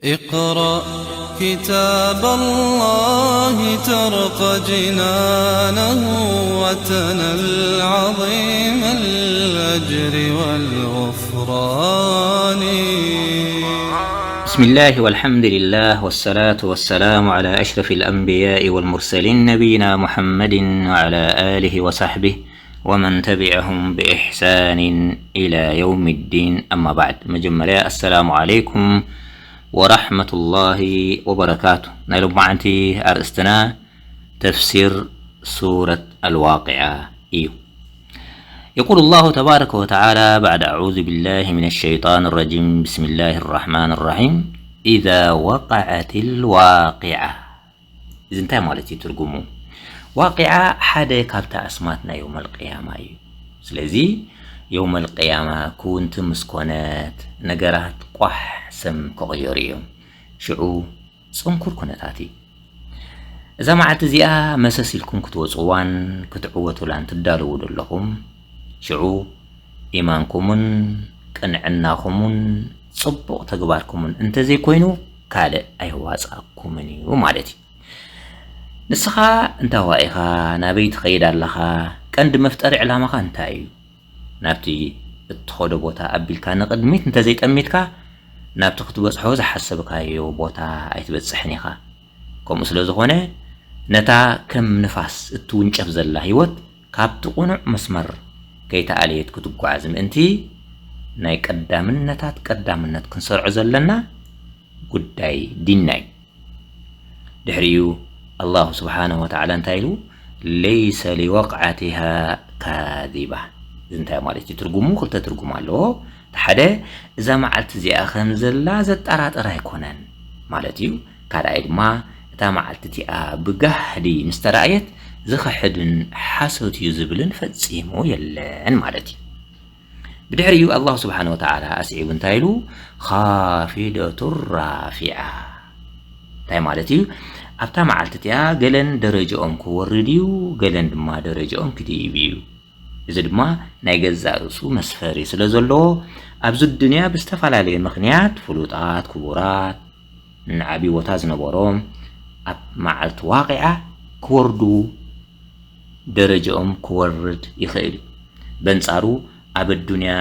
اقرأ كتاب الله ترق جنانه وتنل عظيم الأجر والغفران. بسم الله والحمد لله والصلاة والسلام على أشرف الأنبياء والمرسلين نبينا محمد وعلى آله وصحبه ومن تبعهم بإحسان إلى يوم الدين. أما بعد. መጀመርያ السلام عليكم ورحمة الله وبركاته. ናይ ሎማዓንቲ ኣርእስትና ተፍሲር ሱረት ኣልዋቂዓ እዩ። يقول الله تبارك وتعالى بعد أعوذ بالله من الشيطان الرجيم، بسم الله الرحمن الرحيم، إذا وقعت الواقعة. እዚ እንታይ ማለት እዩ ትርጉሙ? ዋቂዓ ሓደ ካብቲ ኣስማት ናይ የውመል ቅያማ እዩ። ስለዚ የውመል ቅያማ ክውንቲ ምስ ኮነት፣ ነገራት ቋሕ ሰም ክቕየሩ እዮም። ሽዑ ጽንኩር ኩነታት እዩ። እዛ መዓልቲ እዚኣ መሰስ ኢልኩም ክትወጽዋን ክትዕወቱላን ትዳለዉ ዘለኹም፣ ሽዑ ኢማንኩምን ቅንዕናኹምን ጽቡቕ ተግባርኩምን እንተዘይኮይኑ፣ ካልእ ኣይዋጻኩምን እዩ ማለት እዩ። ንስኻ እንታዋ ኢኻ? ናበይ ትኸይድ ኣለኻ? ቀንዲ መፍጠሪ ዕላማኻ እንታይ እዩ? ናብቲ እትኸዶ ቦታ ኣቢልካ ንቕድሚት እንተዘይጠሚትካ፣ ናብቲ ክትበጽሖ ዝሓሰብካዮ ቦታ ኣይትበጽሕን ኢኻ። ከምኡ ስለ ዝኾነ፣ ነታ ከም ንፋስ እትውንጨፍ ዘላ ህይወት ካብቲ ቅኑዕ መስመር ከይተኣለየት ክትጓዓዝ ምእንቲ፣ ናይ ቀዳምነታት ቀዳምነት ክንሰርዖ ዘለና ጉዳይ ዲንና እዩ። ድሕሪኡ ኣላሁ ስብሓነሁ ወተዓላ እንታይ ኢሉ? ለይሰ ሊወቅዓቲሃ ካዚባ። እዚ እንታይ ማለት እዩ? ትርጉሙ ክልተ ትርጉም ኣለዎ። እቲ ሓደ፣ እዛ መዓልቲ እዚኣ ከም ዘላ ዘጠራጥር ኣይኮነን ማለት እዩ። ካልኣይ ድማ፣ እታ መዓልቲ እቲኣ ብጋህዲ ምስ ተራእየት፣ ዝኽሕድን ሓሶት እዩ ዝብልን ፈጺሙ የለን ማለት እዩ። ብድሕሪኡ ኣላሁ ስብሓነ ወተዓላ ኣስዒቡ እንታይ ኢሉ? ኻፊደቱ ራፊዓ። እንታይ ማለት እዩ? ኣብታ መዓልቲ እቲኣ ገለን ደረጃኦም ክወርድ እዩ፣ ገለን ድማ ደረጃኦም ክድይብ እዩ። እዚ ድማ ናይ ገዛእ ርእሱ መስፈሪ ስለ ዘለዎ፣ ኣብዚ ዱንያ ብዝተፈላለየ ምኽንያት ፍሉጣት፣ ክቡራት፣ ንዓቢ ቦታ ዝነበሮም ኣብ መዓልቲ ዋቂዓ ክወርዱ፣ ደረጃኦም ክወርድ ይኽእል እዩ። በንጻሩ፣ ኣብ ኣዱንያ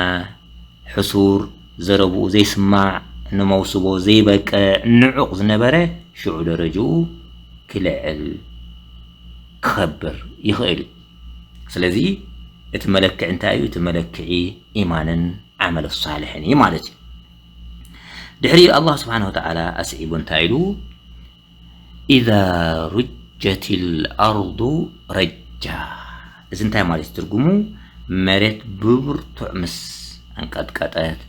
ሕሱር፣ ዘረብኡ ዘይስማዕ፣ ንመውስቦ ዘይበቅዕ፣ ንዑቕ ዝነበረ፣ ሽዑ ደረጅኡ ክልዕል፣ ክኸብር ይኽእል እዩ። ስለዚ፣ እቲ መለክዒ እንታይ እዩ? እቲ መለክዒ ኢማንን ዓመል ሳልሕን እዩ ማለት እዩ። ድሕሪኡ ኣላህ ስብሓነ ወተዓላ ኣስዒቡ እንታይ ኢሉ? ኢዛ ሩጀት ልኣርዱ ረጃ። እዚ እንታይ ማለት እዩ ትርጉሙ? መሬት ብብርቱዕ ምስ ኣንቀጥቀጠት፣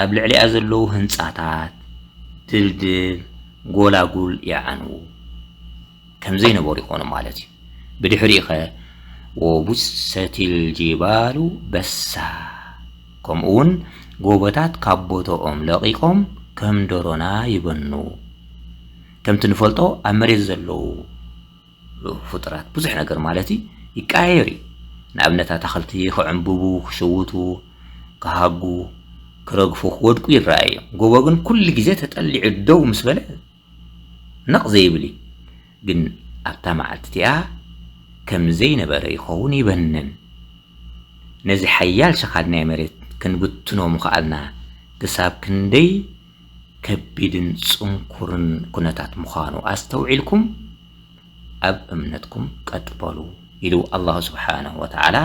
ኣብ ልዕሊኣ ዘለዉ ህንጻታት፣ ድልድል፣ ጎላጉል ይዓንዉ፣ ከም ዘይነበሩ ይኾኑ ማለት እዩ። ብድሕሪኡ ኸ? ወቡሰት ልጅባሉ በሳ። ከምኡ እውን ጎቦታት ካብ ቦታኦም ለቒቖም ከም ደሮና ይበኑ። ከምቲ ንፈልጦ ኣብ መሬት ዘለዉ ፍጡራት ብዙሕ ነገር ማለት እዩ ይቀያየር እዩ። ንኣብነት ኣታኽልቲ ክዕንብቡ፣ ክሽውቱ፣ ክሃጉ፣ ክረግፉ፣ ክወድቁ ይረኣዩ እዮም። ጎቦ ግን ኩሉ ግዜ ተጠሊዑ ደው ምስ በለ ነቕ ዘይብል እዩ። ግን ኣብታ መዓልቲ እቲኣ ከም ዘይነበረ ይኸውን ይበንን። ነዚ ሓያል ሸኻል ናይ መሬት ክንብትኖ ምኽኣልና ክሳብ ክንደይ ከቢድን ጽንኩርን ኩነታት ምዃኑ ኣስተውዒልኩም ኣብ እምነትኩም ቀጥ በሉ ኢሉ ኣላሁ ስብሓነሁ ወተዓላ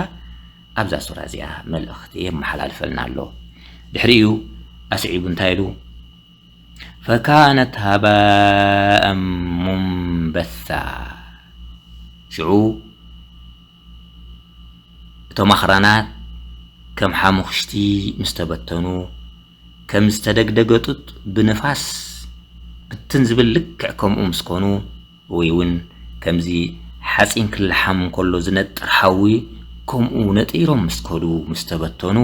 ኣብዛ ሱራ እዚኣ መልእኽቲ የመሓላልፈልና ኣሎ። ድሕሪኡ ኣስዒቡ እንታይ ኢሉ? ፈካነት ሃባኣን ሙንበሳ። ሽዑ እቶም ኣኽራናት ከም ሓሙኽሽቲ ምስ ተበተኑ፣ ከም ዝተደግደገ ጡጥ ብንፋስ ብትን ዝብል ልክዕ ከምኡ ምስ ኮኑ፣ ወይ እውን ከምዚ ሓጺን ክለሓም እንከሎ ዝነጥር ሓዊ ከምኡ ነጢሮም ምስ ከዱ፣ ምስ ተበተኑ፣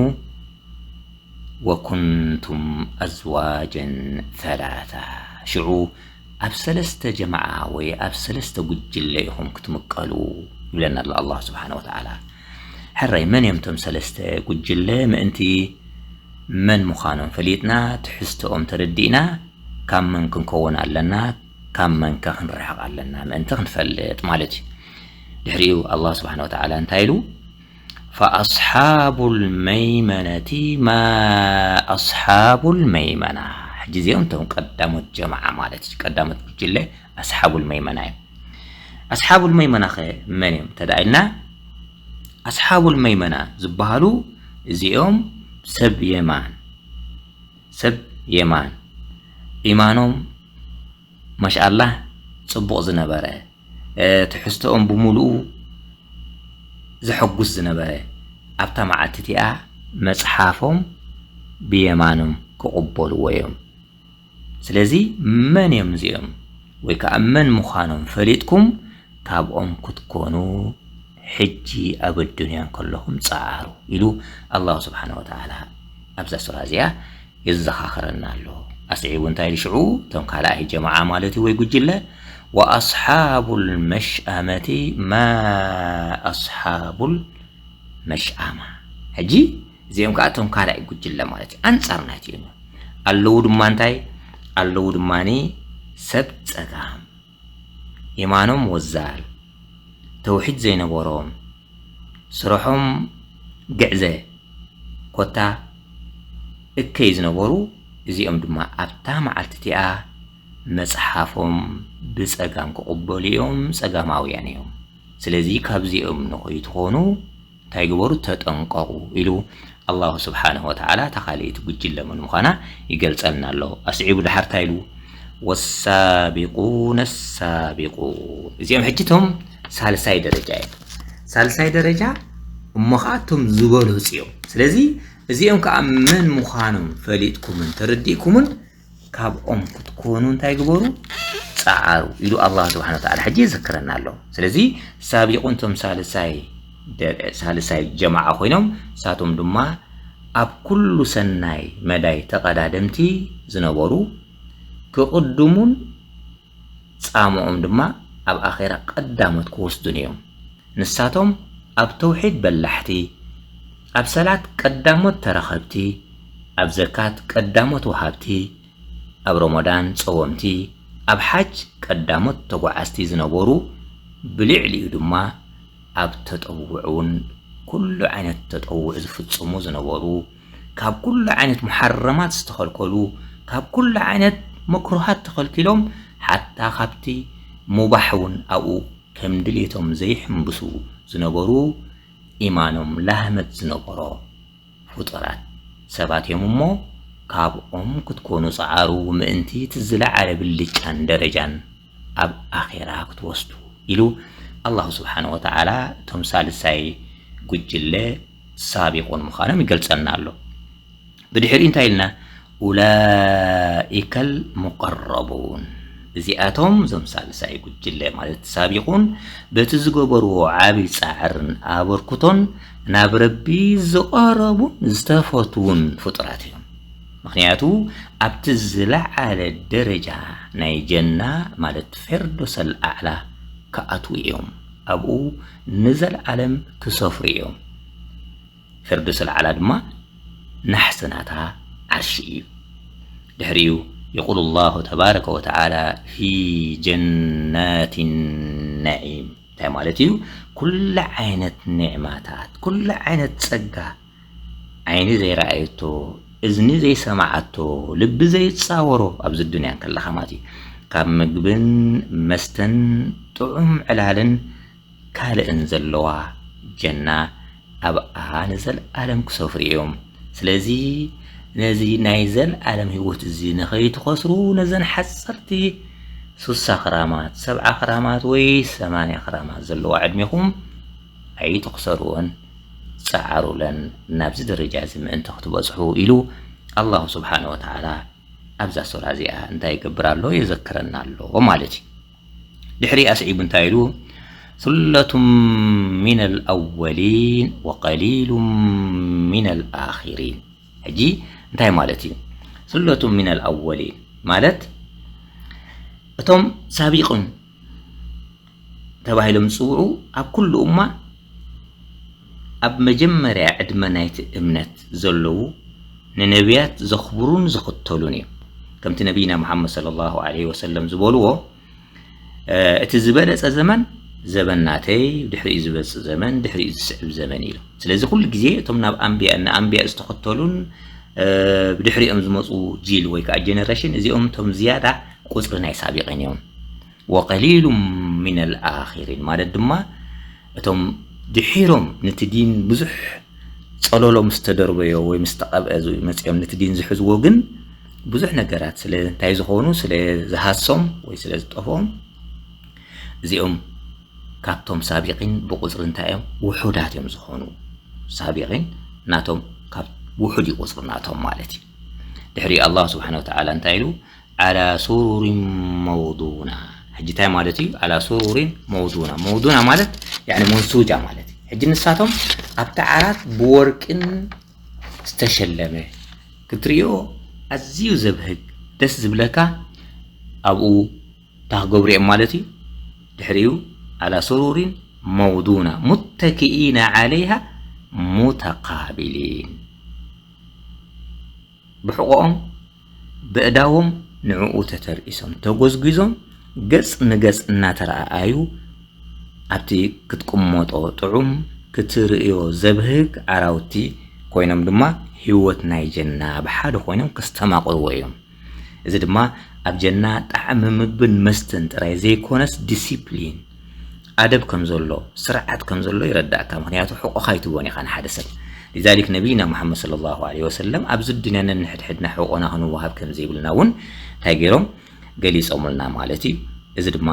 ወኩንቱም ኣዝዋጀን ሰላሳ፣ ሽዑ ኣብ ሰለስተ ጀማዓ ወይ ኣብ ሰለስተ ጉጅለ ኢኹም ክትምቀሉ ይብለና ኣሎ ኣላህ ስብሓነ ወተዓላ። ሕራይ መን እዮም እቶም ሰለስተ ጉጅለ? ምእንቲ መን ምዃኖም ፈሊጥና፣ ትሕዝቶኦም ተረዲእና፣ ካብ መን ክንከውን ኣለና፣ ካብ መንከ ክንርሕቕ ኣለና ምእንቲ ክንፈልጥ ማለት እዩ። ድሕሪኡ ኣላህ ስብሓነ ወተዓላ እንታይ ኢሉ? فأصحاب الميمنة ما أصحاب الميمنة። ሕጂ እዚኦም እቶም ቀዳሞት ጀማዓ ማለት እዩ። ቀዳሞት ጉጅለ ኣስሓቡል መይመና እዮም። ኣስሓቡል መይመና ኸ መን እዮም ተዳ ኢልና? ኣስሓቡል መይመና ዝበሃሉ እዚኦም ሰብ የማን፣ ሰብ የማን ኢማኖም ማሻኣላህ ጽቡቕ ዝነበረ፣ ትሕዝቶኦም ብምሉኡ ዘሐጉስ ዝነበረ፣ ኣብታ መዓልቲ እቲኣ መጽሓፎም ብየማኖም ክቕበልዎ እዮም። ስለዚ መን እዮም እዚኦም? ወይ ከኣ መን ምዃኖም ፈሊጥኩም ካብኦም ክትኮኑ ሕጂ ኣብ ኣዱንያ እንከለኹም ጸዓሩ ኢሉ ኣላሁ ስብሓነ ወተዓላ ኣብዛ ሱራ እዚኣ የዘኻኽረና ኣሎ። ኣስዒቡ እንታይ ኢሉ ሽዑ? እቶም ካልኣይ ጀማዓ ማለት እዩ ወይ ጉጅለ፣ ወኣስሓቡል መሽኣመቲ ማ ኣስሓቡል መሽኣማ። ሕጂ እዚኦም ከዓ እቶም ካልኣይ ጉጅለ ማለት እዩ። ኣንጻር ናይቲኦም እዮም። ኣለዉ ድማ እንታይ ኣለዉ? ድማ ሰብ ጸጋም፣ ኢማኖም ወዛል፣ ተውሒድ ዘይነበሮም፣ ስርሖም ግዕዘ ኮታ እከይ ዝነበሩ፣ እዚኦም ድማ ኣብታ መዓልቲ እቲኣ መጽሓፎም ብጸጋም ክቕበሉ እዮም፣ ጸጋማውያን እዮም። ስለዚ ካብዚኦም ንኸይትኾኑ እንታይ ግበሩ? ተጠንቀቑ ኢሉ ኣላሁ ስብሓነሁ ወተዓላ እታ ካልኣይቲ ጉጅለ መን ምዃና ይገልጸልና ኣሎ። ኣስዒቡ ድሓር እንታይ ኢሉ? ወሳቢቁነ ሳቢቁን። እዚኦም ሕጂ እቶም ሳልሳይ ደረጃ እዮም። ሳልሳይ ደረጃ እሞ ኸዓ እቶም ዝበለጹ እዮም። ስለዚ እዚኦም ከዓ መን ምዃኖም ፈሊጥኩምን ተረዲእኩምን ካብኦም ክትኮኑ እንታይ ግበሩ? ጸዓሩ ኢሉ ኣላህ ስብሓነ ወተዓላ ሕጂ ይዘክረና ኣሎ። ስለዚ ሳቢቁን እቶም ሳልሳይ ደ-፣ ሳልሳይ ጀማዓ ኮይኖም፣ ንሳቶም ድማ ኣብ ኩሉ ሰናይ መዳይ ተቐዳደምቲ ዝነበሩ፣ ክቕድሙን ጻምኦም ድማ ኣብ ኣኼራ ቀዳሞት ክወስዱን እዮም። ንሳቶም ኣብ ተውሒድ በላሕቲ፣ ኣብ ሰላት ቀዳሞት ተረኸብቲ፣ ኣብ ዘካት ቀዳሞት ወሃብቲ፣ ኣብ ረመዳን ጸወምቲ፣ ኣብ ሓጅ ቀዳሞት ተጓዓዝቲ ዝነበሩ፣ ብልዕሊኡ ድማ ኣብ ተጠውዕ እውን ኩሉ ዓይነት ተጠውዕ ዝፍጽሙ ዝነበሩ፣ ካብ ኩሉ ዓይነት ሙሓረማት ዝተኸልከሉ፣ ካብ ኩሉ ዓይነት መክሩሃት ተኸልኪሎም፣ ሓታ ካብቲ ሙባሕ እውን ኣብኡ ከም ድሌቶም ዘይሕምብሱ ዝነበሩ፣ ኢማኖም ላህመት ዝነበሮ ፍጡራት ሰባት እዮም እሞ፣ ካብኦም ክትኮኑ ጸዓሩ፣ ምእንቲ እቲ ዝለዓለ ብልጫን ደረጃን ኣብ ኣኼራ ክትወስዱ ኢሉ ኣላሁ ስብሓነ ወተዓላ እቶም ሳልሳይ ጉጅለ ሳቢቁን ምዃኖም ይገልጸልና ኣሎ። ብድሕሪኡ እንታይ ኢልና? ኡላኢከል ሙቀረቡን፣ እዚኣቶም እዞም ሳልሳይ ጉጅለ ማለት ሳቢቁን በቲ ዝገበርዎ ዓቢ ጻዕርን ኣበርክቶን ናብ ረቢ ዝቐረቡን ዝተፈትዉን ፍጡራት እዮም። ምኽንያቱ ኣብቲ ዝለዓለ ደረጃ ናይ ጀና ማለት ፌርዶሰል ኣዕላ ክኣትዉ እዮም። ኣብኡ ንዘለዓለም ክሰፍሩ እዮም። ፌርዶሰል ኣዕላ ድማ ናሕሲ ናታ ዓርሺ እዩ። ድሕሪኡ የቁሉ ላሁ ተባረከ ወተዓላ ፊ ጀናት ነዒም፣ እንታይ ማለት እዩ? ኩሉ ዓይነት ኒዕማታት፣ ኩሉ ዓይነት ጸጋ ዓይኒ ዘይረኣየቶ፣ እዝኒ ዘይሰማዓቶ፣ ልቢ ዘይጻወሮ ኣብዚ ዱንያ እንከለኻ ማለት እዩ። ካብ ምግብን መስተን ጥዑም ዕላልን ካልእን ዘለዋ ጀና ኣብኣ ንዘለኣለም ክሰፍሩ እዮም። ስለዚ ነዚ ናይ ዘለኣለም ህይወት እዚ ንኸይትኸስሩ ነዘን ሓጸርቲ ሱሳ ክራማት፣ ሰብዓ ክራማት ወይ ሰማንያ ክራማት ዘለዋ ዕድሜኹም ኣይትኽሰሩወን፣ ጸዓሩለን ናብዚ ደረጃ እዚ ምእንቲ ክትበጽሑ ኢሉ ኣላሁ ስብሓነ ወተዓላ ኣብዛ ሱራ እዚኣ እንታይ ይገብር ኣሎ? የዘክረና ኣሎ ማለት እዩ። ድሕሪ ኣስዒቡ እንታይ ኢሉ? ثلة من الأولين وقليل من الآخرين። ሕጂ እንታይ ማለት እዩ? ثلة من الأولين ማለት እቶም ሳቢቁን ተባሂሎም ዝጽውዑ ኣብ ኩሉ እማ ኣብ መጀመርያ ዕድመ ናይቲ እምነት ዘለዉ ንነቢያት ዘኽብሩን ዝኽተሉን እዮም። ከምቲ ነቢይና ሙሓመድ ሰለላሁ ዐለይሂ ወሰለም ዝበልዎ፣ እቲ ዝበለጸ ዘመን ዘበን ናተይ፣ ድሕሪኡ ዝበጽእ ዘመን፣ ድሕሪኡ ዝስዕብ ዘመን ኢሉ። ስለዚ ኩሉ ግዜ እቶም ናብ ኣንብያ፣ ንኣንብያ ዝተኸተሉን ብድሕሪኦም ዝመፁ ጂል ወይ ከዓ ጀነሬሽን፣ እዚኦም እቶም ዝያዳ ቁፅሪ ናይ ሳቢቂን እዮም። ወቀሊሉ ሚነል ኣኺሪን ማለት ድማ እቶም ድሒሮም ነቲ ዲን ብዙሕ ፀለሎ ምስ ተደርበዮ ወይ ምስ ተቐብአ መፂኦም ነቲ ዲን ዝሕዝዎ ግን ብዙሕ ነገራት ስለ እንታይ ዝኾኑ፣ ስለ ዝሃሶም ወይ ስለ ዝጠፍኦም፣ እዚኦም ካብቶም ሳቢቂን ብቁፅሪ እንታይ እዮም? ውሑዳት እዮም ዝኾኑ። ሳቢቂን ናቶም ካብ ውሑድ እዩ ቁፅሪ ናቶም ማለት እዩ። ድሕሪ ኣላህ ስብሓነ ወተዓላ እንታይ ኢሉ? ዓላ ሱሩሪን መውዱና። ሕጂ እንታይ ማለት እዩ? ዓላ ሱሩሪን መውዱና። መውዱና ማለት ያኒ መንሱጃ ማለት እዩ። ሕጂ ንሳቶም ኣብቲ ዓራት ብወርቅን ዝተሸለመ ክትሪኦ ኣዝዩ ዘብህግ ደስ ዝብለካ ኣብኡ እንታይ ክገብሩ እዮም ማለት እዩ? ድሕሪኡ ዓላ ሱሩሪን መውዱና ሙተኪኢና ዓለይሃ ሙተቃቢሊን። ብሕቖኦም ብእዳዎም ንዕኡ ተተርኢሶም ተጎዝጒዞም ገጽ ንገጽ እናተረኣኣዩ ኣብቲ ክትቅመጦ ጥዑም ክትርእዮ ዘብህግ ዓራውቲ ኮይኖም ድማ ህይወት ናይ ጀና ብሓደ ኮይኖም ከስተማቕርዎ እዮም። እዚ ድማ ኣብ ጀና ጣዕሚ ምግብን መስተን ጥራይ ዘይኮነስ ዲሲፕሊን፣ ኣደብ ከም ዘሎ፣ ስርዓት ከም ዘሎ ይረዳእካ። ምኽንያቱ ሕቖኻ ኣይትቦን ኢኻ ንሓደ ሰብ። ሊዛሊክ ነቢይና ሙሓመድ ሰለላሁ ዐለይሂ ወሰለም ኣብዚ ዱንያ ነንሕድሕድና ሕቖና ክንወሃብ ከም ዘይብልና እውን እንታይ ገይሮም ገሊጾምልና ማለት እዩ። እዚ ድማ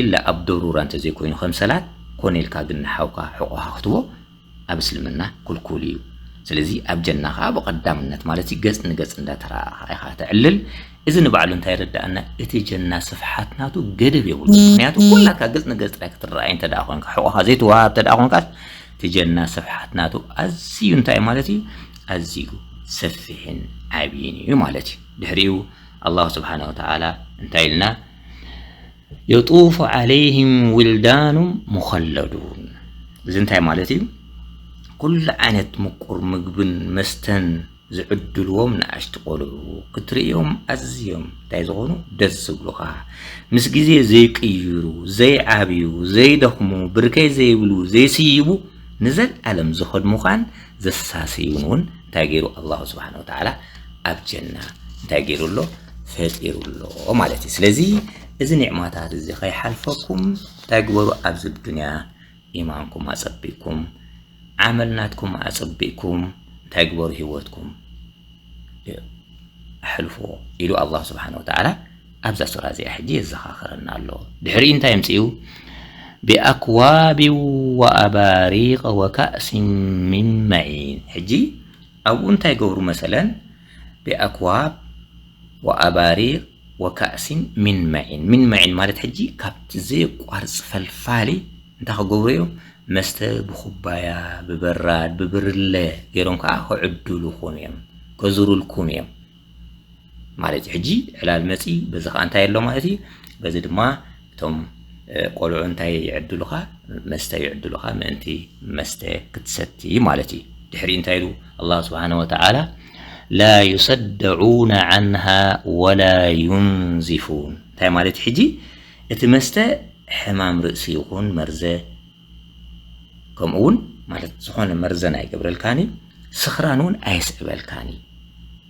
ኢላ ኣብ ደሩራ እንተዘይኮይኑ ከም ሰላት ኮነ ኢልካ ግን ንሓውካ ሕቖኻ ክትቦ ኣብ እስልምና ክልኩል እዩ። ስለዚ ኣብ ጀና ከዓ ብቐዳምነት ማለት እዩ ገጽ ንገጽ እንዳተረኣኻ ኢኻ ተዕልል። እዚ ንባዕሉ እንታይ የረዳእና? እቲ ጀና ስፍሓት ናቱ ገደብ የብሉ። ምክንያቱ ኩላትካ ገጽ ንገጽ ጥራይ ክትረኣይ እንተ ደኣ ኮንካ፣ ሕቖኻ ዘይትወሃብ እንተ ደኣ ኮንካስ፣ እቲ ጀና ስፍሓት ናቱ ኣዝዩ እንታይ ማለት እዩ? ኣዝዩ ሰፊሕን ዓብይን እዩ ማለት እዩ። ድሕሪኡ ኣላህ ስብሓነ ወተዓላ እንታይ ኢልና? የጡፉ ዓለይሂም ዊልዳኑ ሙኸለዱን። እዚ እንታይ ማለት እዩ? ኩሉ ዓይነት ምቁር ምግብን መስተን ዝዕድልዎም ንኣሽቱ ቆልዑ ክትርእዮም ኣዝዮም እንታይ ዝኾኑ ደስ ዝብሉኻ፣ ምስ ግዜ ዘይቅይሩ፣ ዘይዓብዩ፣ ዘይደኽሙ፣ ብርከይ ዘይብሉ፣ ዘይስይቡ፣ ንዘለኣለም ዝኸድሙኻን ዘሳስዩን እውን እንታይ ገይሩ? ኣላሁ ስብሓነ ወተዓላ ኣብ ጀና እንታይ ገይሩ ኣሎ? ፈጢሩ ኣሎ ማለት እዩ። ስለዚ እዚ ኒዕማታት እዚ ከይሓልፈኩም እንታይ ግበሩ? ኣብዚ ዱንያ ኢማንኩም ኣጸቢቅኩም፣ ዓመል ናትኩም ኣጸቢቅኩም እንታይ ግበሩ? ህይወትኩም ኣሕልፎ ኢሉ ኣላህ ስብሓነ ወተዓላ ኣብዛ ሱራ እዚኣ ሕጂ የዘኻኽረና ኣሎ። ድሕሪኡ እንታይ የምፅኡ? ቢኣክዋብ ወኣባሪቅ ወካእሲን ሚን መዒን። ሕጂ ኣብኡ እንታይ ገብሩ መሰለን? ቢኣክዋብ ወኣባሪቅ ወካእሲን ሚን መዒን። ሚን መዒን ማለት ሕጂ ካብቲ ዘየቋርፅ ፈልፋሊ እንታይ ክገብሩ እዮም? መስተ ብኩባያ፣ ብበራድ፣ ብብርለ ገይሮም ከዓ ክዕድሉኹም እዮም፣ ከዙሩልኩም እዮም ማለት እዩ። ሕጂ ዕላል መፂ፣ በዚ ከዓ እንታይ ኣሎ ማለት እዩ? በዚ ድማ እቶም እ፣ ቆልዑ እንታይ ይዕድሉኻ? መስተ ይዕድሉኻ፣ ምእንቲ መስተ ክትሰቲ ማለት እዩ። ድሕሪ እንታይ ኢሉ ኣላህ ስብሓነ ወተዓላ? ላ ዩሰደዑነ ዓንሃ ወላ ዩንዚፉን። እንታይ ማለት እዩ? ሕጂ እቲ መስተ ሕማም ርእሲ ይኹን መርዘ፣ ከምኡ እውን ማለት ዝኾነ መርዘን ኣይገብረልካን እዩ፣ ስኽራን እውን ኣየስዕበልካን እዩ።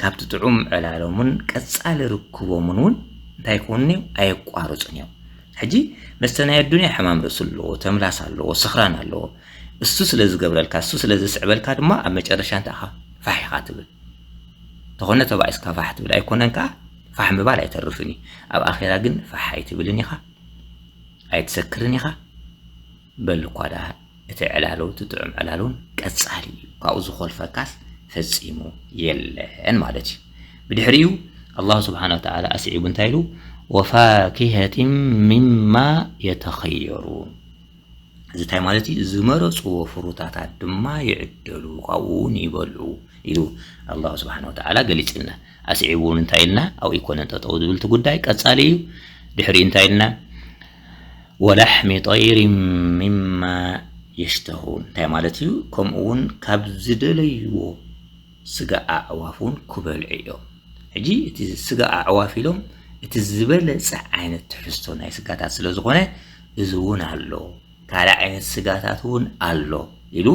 ካብቲ ጥዑም ዕላሎምን ቀጻሊ ርክቦምን እውን እንታይ ይኮኑን እዮም? ኣየቋርጹን እዮም። ሕጂ መስተ ናይ ኣዱንያ ሕማም ርእሲ ኣለዎ፣ ተምላስ ኣለዎ፣ ስኽራን ኣለዎ። እሱ ስለ ዝገብረልካ፣ እሱ ስለ ዘስዕበልካ ድማ ኣብ መጨረሻ እንታይ ኢኻ? ፋሕ ኢኻ ትብል። ተኾነ ተባኢስካ ፋሕ ትብል ኣይኮነን፣ ከዓ ፋሕ ምባል ኣይተርፍን እዩ። ኣብ ኣኼራ ግን ፋሕ ኣይትብልን ኢኻ፣ ኣይትሰክርን ኢኻ። በል እኳ ደኣ እቲ ዕላሉ፣ እቲ ጥዑም ዕላሉን ቀጻሊ እዩ። ካብኡ ዝኾልፈካስ ፈጺሙ የለን ማለት እዩ። ብድሕሪኡ ኣላሁ ስብሓነ ወተዓላ ኣስዒቡ እንታይ ኢሉ? ወፋኪሀቲን ሚማ የተኸየሩን። እዚ እንታይ ማለት እዩ? ዝመረጽዎ ፍሩታታት ድማ ይዕደሉ፣ ካብኡ እውን ይበልዑ ኢሉ ኣላሁ ስብሓነ ወተዓላ ገሊጽልና። ኣስዒቡ እውን እንታይ ኢልና? ኣብኡ ኣይኮነን ጠጠው ዝብል እቲ ጉዳይ፣ ቀጻሊ እዩ። ድሕሪኡ እንታይ ኢልና? ወላሕሚ ጠይሪን ሚማ የሽተሁን። እንታይ ማለት እዩ? ከምኡ እውን ካብ ዝደለይዎ ስጋ ኣዕዋፍ እውን ክበልዑ እዮም። ሕጂ እቲ ስጋ ኣዕዋፍ ኢሎም እቲ ዝበለጸ ዓይነት ትሕዝቶ ናይ ስጋታት ስለ ዝኾነ፣ እዚ እውን ኣሎ፣ ካልእ ዓይነት ስጋታት እውን ኣሎ ኢሉ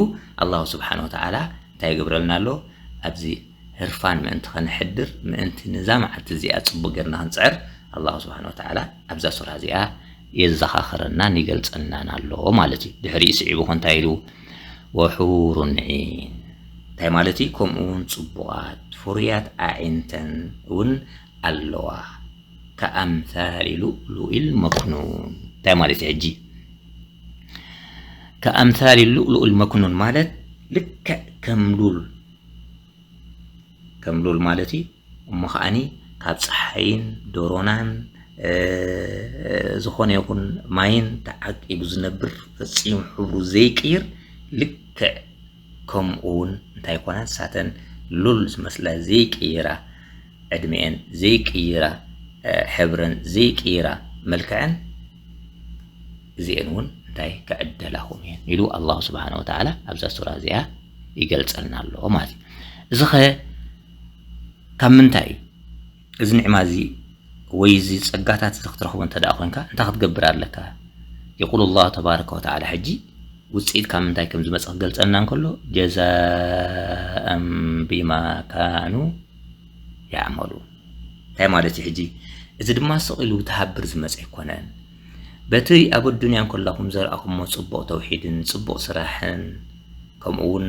ኣላሁ ስብሓን ወተዓላ እንታይ ይገብረልና ኣሎ? ኣብዚ ህርፋን ምእንቲ ኸንሕድር፣ ምእንቲ ንዛ መዓልቲ እዚኣ ጽቡቕ ጌርና ክንጽዕር፣ ኣላሁ ስብሓን ወተዓላ ኣብዛ ሱራ እዚኣ የዘኻኽረናን ይገልጸልናን ኣሎ ማለት እዩ። ድሕሪኡ ስዒቡ ኸ እንታይ ኢሉ? ወሑሩን ዒን። እንታይ ማለት እዩ? ከምኡ እውን ጽቡቓት ፍሩያት ኣዒንተን እውን ኣለዋ። ከኣምሳሊ ሉእሉኢል መክኑን። እንታይ ማለት እዩ ሕጂ? ከኣምሳሊ ሉእሉኢል መክኑን ማለት ልክዕ ከም ሉል፣ ከም ሉል ማለት እዩ። እሞ ከዓኒ ካብ ጸሓይን ዶሮናን፣ እ፣ ዝኾነ ይኹን ማይን ተዓቂቡ ዝነብር፣ ፈጺሙ ሕብሩ ዘይቅይር፣ ልክዕ ከምኡ እውን እንታይ ይኮና፣ ንሳተን ሉል ዝመስላ ዘይቅይራ፣ ዕድሜአን ዘይቅይራ፣ እ፣ ሕብረን ዘይቅይራ፣ መልክዐን፣ እዚአን እውን እንታይ ክዕደላኹም እየን ኢሉ ኣላሁ ስብሓነ ወተዓላ ኣብዛ ሱራ እዚኣ ይገልጸልና ኣሎ ማለት እዩ። እዚ ኸ ካብ ምንታይ እዩ? እዚ ኒዕማ እዚ ወይ እዚ ጸጋታት እዚ ክትረኽቦ እንተ ደኣ ኾንካ፣ እንታይ ክትገብር ኣለካ? የቁሉ ላሁ ተባረከ ወተዓላ፣ ሕጂ ውጽኢት ካብ ምንታይ ከም ዝመጽእ ክገልጸልና እንከሎ፣ ጀዛአን ቢማ ካኑ ያዕመሉን። እንታይ ማለት እዩ ሕጂ? እዚ ድማ ስቕ ኢሉ ብተሃብር ዝመጽእ ኣይኮነን። በቲ ኣብ ኣዱንያ እንከለኹም ዘርኣኹሞ ጽቡቕ ተውሒድን ጽቡቕ ስራሕን፣ ከምኡ እውን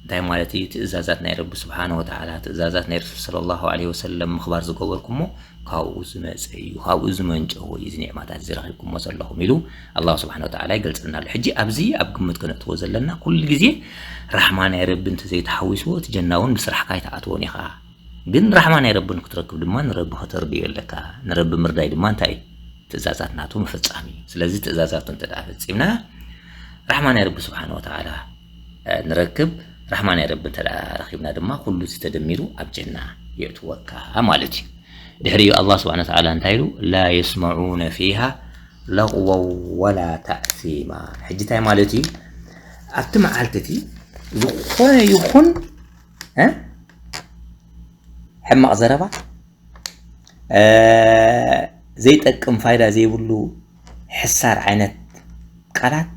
እንታይ ማለት እዩ? ትእዛዛት ናይ ረቢ ስብሓነ ወተዓላ፣ ትእዛዛት ናይ ረሱል ሰለላሁ ዐለይሂ ወሰለም ምኽባር ዝገበርኩሞ ካብኡ ዝመጸ እዩ፣ ካብኡ ዝመንጨወ እዩ፣ እዚ ኒዕማታት እዚ ረኺብኩሞ ዘለኹም ኢሉ ኣላሁ ስብሓነ ወተዓላ ይገልጸልና ኣሎ። ሕጂ ኣብዚ ኣብ ግምት ከነእትዎ ዘለና፣ ኩሉ ግዜ ራሕማ ናይ ረቢ እንተዘይተሓዊስዎ፣ እቲ ጀና እውን ብስራሕካ ኣይትኣትዎን ኢኻ። ግን ራሕማ ናይ ረቢ ንክትረክብ ድማ ንረቢ ከተርድዮ ኣለካ። ንረቢ ምርዳይ ድማ እንታይ እዩ? ትእዛዛት ናቱ ምፍጻም እዩ። ስለዚ ትእዛዛቱ እንተ ደኣ ፈጺምና፣ ራሕማ ናይ ረቢ ስብሓነ ወተዓላ፣ እ፣ ንረክብ። ራሕማ ናይ ረቢ እንተ ደኣ ረኺብና ድማ፣ ኩሉ እዚ ተደሚሩ ኣብ ጀና የእትወካ ማለት እዩ። ድሕሪኡ ኣላህ ስብሓነ ወተዓላ እንታይ ኢሉ? ላ የስመዑነ ፊሃ ለቕወው ወላ ተእሲማ። ሕጂ እንታይ ማለት እዩ? ኣብቲ መዓልቲ እቲ ዝኾነ ይኹን፣ እ፣ ሕማቕ ዘረባ፣ እ፣ ዘይጠቅም ፋይዳ ዘይብሉ ሕሳር ዓይነት ቃላት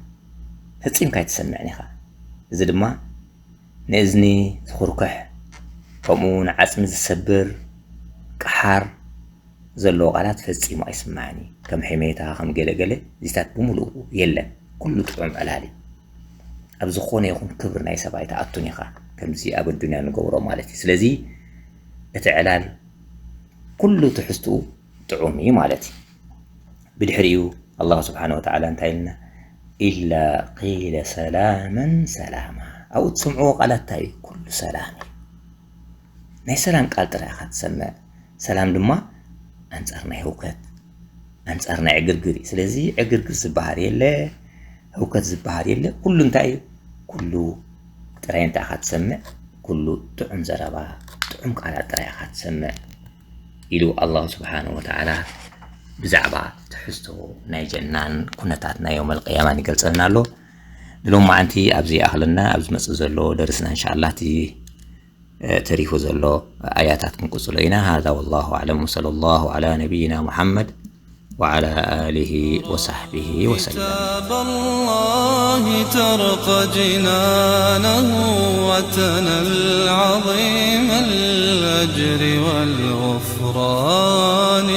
ፈጺምካ ኣይትሰምዕን ኢኻ። እዚ ድማ ንእዝኒ ዝኹርኩሕ፣ ከምኡ ንዓጽሚ ዝሰብር፣ ቅሓር ዘለዎ ቃላት ፈጺሙ ኣይስማዕን እዩ። ከም ሕሜታ፣ ከም ገለገለ እዚታት ብምሉኡ የለን። ኩሉ ጥዑም ዕላል እዩ። ኣብ ዝኾነ ይኹን ክብሪ ናይ ሰብ ኣይትኣቱን ኢኻ። ከምዚ ኣብ ኣዱንያ ንገብሮ ማለት እዩ። ስለዚ እቲ ዕላል ኩሉ ትሕዝትኡ ጥዑም እዩ ማለት እዩ። ብድሕሪኡ ኣላህ ስብሓነ ወተዓላ እንታይ ኢልና? ኢላ ቂለ ሰላመን ሰላማ። ኣብኡ ትሰምዕዎ ቃላት እንታይ እዩ? ኩሉ ሰላም እዩ። ናይ ሰላም ቃል ጥራይ ኢኻ ትሰምዕ። ሰላም ድማ ኣንጻር ናይ ህውከት፣ ኣንጻር ናይ ዕግርግር እዩ። ስለዚ ዕግርግር ዝበሃል የለ፣ ህውከት ዝበሃል የለ። ኩሉ እንታይ እዩ? ኩሉ ጥራይ እንታይ ኢኻ ትሰምዕ? ኩሉ ጥዑም ዘረባ፣ ጥዑም ቃላት ጥራይ ኢኻ ትሰምዕ ኢሉ ኣላሁ ስብሓነሁ ወተዓላ ብዛዕባ ትሕዝቶ ናይ ጀናን ኩነታት ናይ የውመል ቅያማን ይገልጸልና ኣሎ። ንሎማዓንቲ ኣብዚ ይኣኽለና። ኣብ ዝመጽእ ዘሎ ደርስና እንሻኣላህ እቲ ተሪፉ ዘሎ ኣያታት ክንቅጽሎ ኢና። ሃዛ ወላሁ ኣዕለም ወሰለ ላሁ ዓላ ነቢይና ሙሓመድ ወዓላ ኣሊሂ ወሳሕቢሂ ወሰለም። كتاب الله ترق جنانه وتنل عظيم الأجر والغفران.